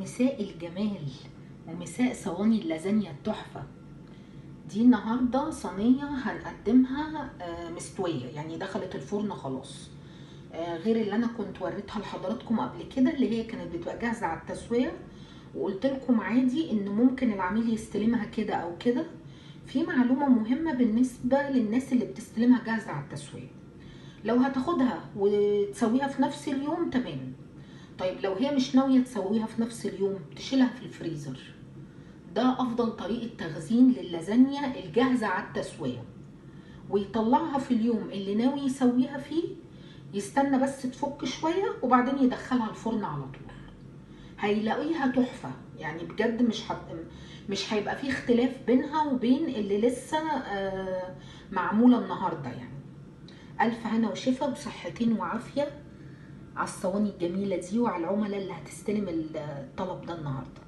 مساء الجمال ومساء صواني اللازانيا التحفة دي. النهاردة صينية هنقدمها مستوية، يعني دخلت الفرن خلاص، غير اللي انا كنت وريتها لحضراتكم قبل كده اللي هي كانت بتبقى جاهزة على التسوية، وقلت لكم عادي ان ممكن العميل يستلمها كده او كده. في معلومة مهمة بالنسبة للناس اللي بتستلمها جاهزة على التسوية، لو هتاخدها وتسويها في نفس اليوم تمام. طيب لو هي مش ناوية تسويها في نفس اليوم تشيلها في الفريزر، ده افضل طريقة تخزين للازانيا الجاهزة على التسوية، ويطلعها في اليوم اللي ناوي يسويها فيه، يستنى بس تفك شوية وبعدين يدخلها الفرن على طول، هيلاقيها تحفة. يعني بجد مش هيبقى فيه اختلاف بينها وبين اللي لسه معمولة النهاردة. يعني ألف هنا وشفا وصحتين وعافية على الصواني الجميلة دي وعلى العملاء اللي هتستلم الطلب ده النهاردة.